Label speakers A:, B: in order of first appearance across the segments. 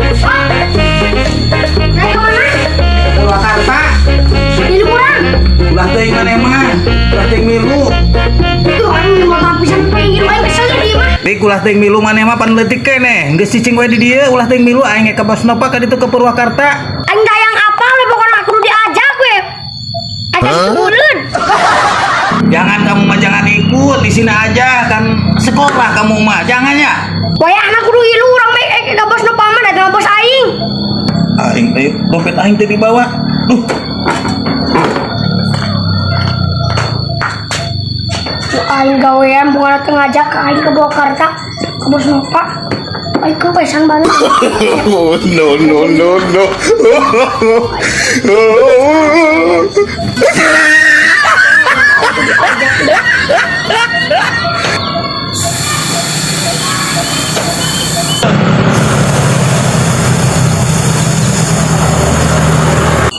A: Naik kemana?
B: Ke Purwakarta.
A: Di kurang.
B: Ulah teuing maneh mah. Ulah teuing milu.
A: Tuh, aing motor pisan pengen aing kesel di mah.
B: Dik ulah teuing milu maneh mah pan leutik keneh. Geus cicing we di dieu ulah teuing milu aing ka Bos Nova ka ditu ke Purwakarta.
A: Aing dayang apa we pokoknya kudu diajak we. Ajak sebulan.
B: Jangan kamu mah jangan ikut di sini aja kan sekolah kamu mah. Jangan ya.
A: Wayahna kudu ilu urang mah ka Bos Nova mah da bos aing.
B: Aing teh dompet aing teh dibawa. Duh,
A: Ku aing gawean pokoknya teu ngajak ka aing ke Purwakarta ka Bos Nova. Aing kempesan banget.
C: Oh, no, no, no, no.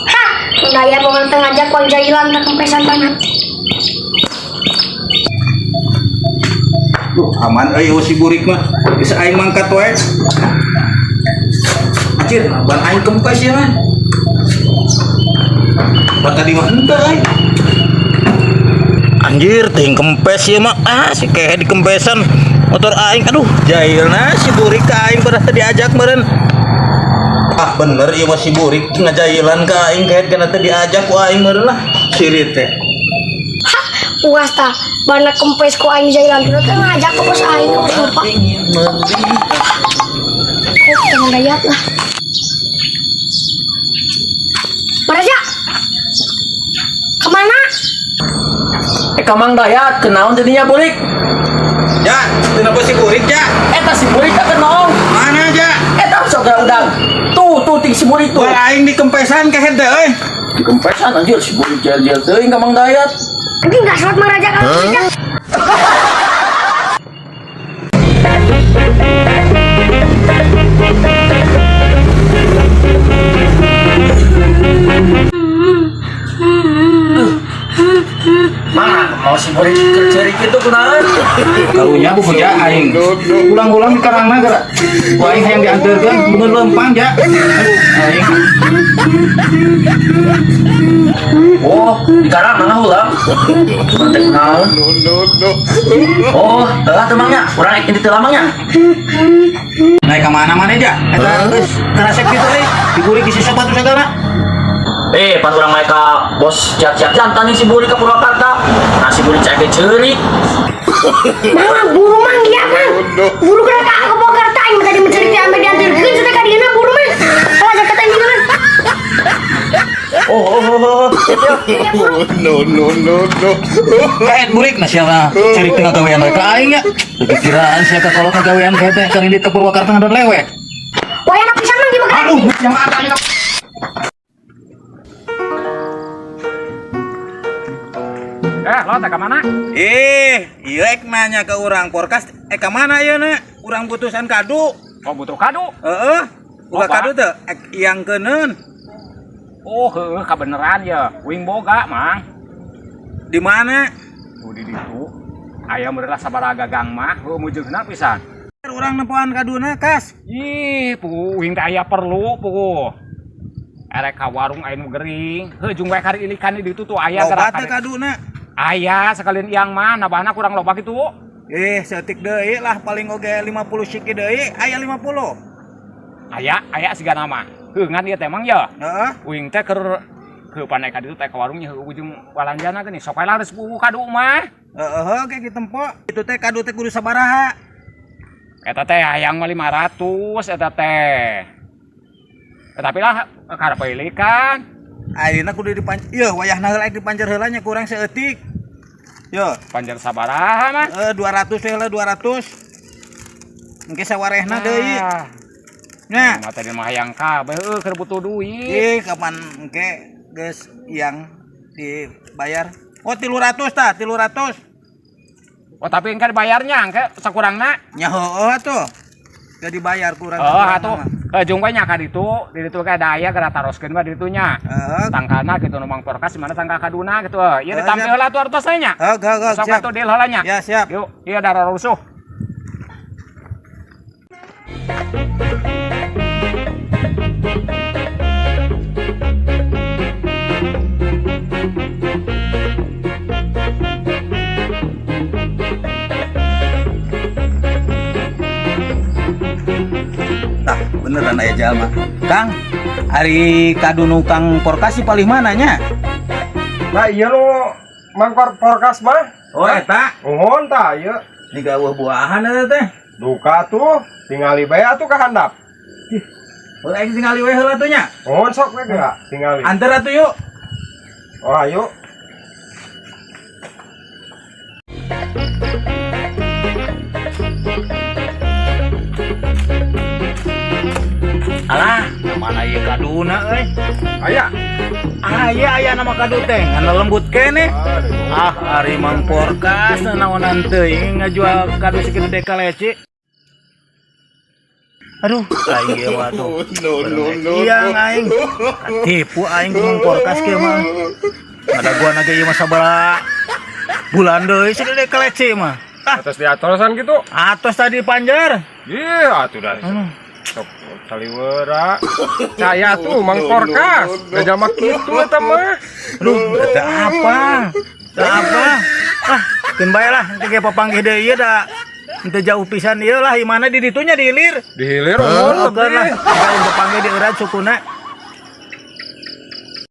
A: Hah, daya pokoknya teu ngajak ku aing jailan teh kempesan banget.
B: Duh, aman euy si burik mah. Bisa aing mangkat wae. Anjir, ban aing kempes ya mah. Ban tadi mah henteu aing. Anjir, teuing kempes ieu mah. Ah, si kehe dikempesan motor aing. Aduh, jailna si burik ka aing pernah teu diajak meureun. Ah, bener ieu mah si burik ngajailan ka aing kehe kana teu diajak ku aing meureun lah. Sirit teh.
A: Hah, puas tah. Bana kempes ku aing jailan teu ngajak ke bos aing ke Bos Nova. Kok jangan dayat lah. Maraja. Kemana?
D: Eh Kamang Dayat, kenaon jadinya burik?
B: Ja, kenapa si burik, ja?
D: Eta si burik tak kenaon.
B: Mana, ja?
D: Eta sok udang. Tuh, tuh ting si burik tuh.
B: Ban aing dikempesan kehe teh euy.
D: Dikempesan anjir si burik jel-jel teuing Kamang Dayat.
A: Mungkin nggak sholat Maraja kalau tidak.
D: Mana mau si burik kercerik itu kunaon?
B: Karunya bu ja aing. Ulang-ulang di Karangna gara. Ku aing hayang diantarkeun bener lempang ja. Aing.
D: Oh, di karang mana ulang? Nanti kunaon?
C: No, no, no.
D: Oh, telah temangnya. Urang ini teu lamangnya.
B: Naik ka mana-mana ja? Eta geus karasep kitu euy. Digurik isi sepatu sagala.
D: Eh, pan urang naik ka bos siap-siap jantan si burik ke Purwakarta. Nah, si burik cai ceurik.
A: Mang, buru mang dia mang. Buru geura ka ke Purwakarta aing tadi mencari teh ambe diantarkeun sudah ka dieuna buru mang. Kalau ajak kata ini mang.
D: Oh, oh, oh, oh. Siap, siap.
C: No, no, no, no.
B: Kaet burik nah sia ceurik teh ngagawean we ka aing nya. Pikiran sia ka kalau ngagawean kaet teh kan ini ke Purwakarta ngadon lewe.
A: Wayahna pisan mang di mah.
B: Aduh, yang ada aing.
E: Eh, lo teh mana?
B: Eh, ieu ek nanya ke urang podcast ka mana ieu na? Urang butusan kadu.
E: Oh, butuh kadu.
B: Heeh. Buka
E: Loba.
B: kadu teu ek yang keuneun.
E: Oh, heueuh kabeneran ya. Uing boga, Mang.
B: Di mana?
E: Tuh di ditu. Aya meureun lah sabaraha gagang mah, heueuh mujurna pisan.
B: Urang nempoan kaduna kas.
E: Ih, puguh uing teh aya perlu puguh. Erek ka warung aya nu gering. Heuh jeung we kari ilikan di ditu tuh aya
B: Loba
E: gerak.
B: teu kaduna.
E: Aya sekalian iang mah nabahna kurang loba kitu.
B: Eh, seetik deui lah paling oge 50 siki deui, aya 50.
E: Aya, aya sigana mah. Heuh ngan ieu teh mang ya.
B: Heeh.
E: Uing teh keur heuh panai ka ditu teh ka warungnya heuh ujung walanjana geuning. Sok we lah geus puguh kadu mah.
B: Heeh, oke kita tempo. Itu teh kadu teh kudu sabaraha?
E: Eta teh hayang mah 500 eta teh. Tapi lah karep ilikan.
B: Ayeuna kudu dipanjer. Yeuh, wayahna heula dipanjer heula nya kurang seeutik. Yo,
E: Panjer sabaraha mah?
B: 200 heula 200. Engke sawarehna deui.
E: Ah,
B: Nya.
E: mah tadi mah hayang kabeh heueuh keur butuh duit.
B: Ih, kapan engke geus yang dibayar? Oh, 300 tah, 300.
E: Oh, tapi engke dibayarnya engke sakurangna.
B: Nya heueuh atuh. Gak dibayar kurang.
E: Oh, atuh. Heuh jeung we nya ka ditu, di ditu ka daya geura taroskeun we di ditu nya.
B: Heeh.
E: Tangkana gitu nu Mang Porkas mana tangka kaduna gitu. Ieu
B: Heuh,
E: ditampil
B: siap.
E: heula tuh artosna nya.
B: Heeh, heeh,
E: Sok
B: siap.
E: atuh deal heula nya.
B: Ya, siap.
E: Yuk, ieu darah rusuh.
B: Tah, beneran aya jalma. Kang, ari kadu nu Kang Porkas palih mana nya?
F: Nah, iya nu mangkor porkas mah.
B: Oh, eta.
F: Nuhun tah ieu.
B: Niga buah-buahan eta teh.
F: Duka tuh, tingali bae atuh ka handap.
B: Oh, aing tingali we heula tuh nya.
F: Nuhun sok we geura, tingali.
B: Anter atuh yuk.
F: Oh, ayo.
B: Alah, mana ieu kaduna euy?
F: Aya.
B: Aya aya nama kadu teh, ngan lembut keneh. Ah, ari Mang Porkas naonan teuing ngajual kadu segede kaleci. Aduh, aing ieu mah tuh.
C: No, no, no.
B: Iya aing. Katipu aing ku Mang Porkas kieu mah. Ada gua nage ieu mah sabaraha bulan deui segede kaleci mah. Ah,
F: Atas diatosan gitu.
B: atos tadi panjar.
F: Iya, atuh dah.
B: Aduh.
F: Sok saliweura. Saya tuh mang porkas. Da jalma kitu eta mah.
B: Aduh, eta apa? Eta apa? Ah, keun bae lah, engke ge papanggih deui ieu da. Henteu jauh pisan ieu lah, imana di ditunya di hilir.
F: Di hilir nuhun
B: Oke lah,
F: lebih.
B: aing papanggih di eurat sukuna.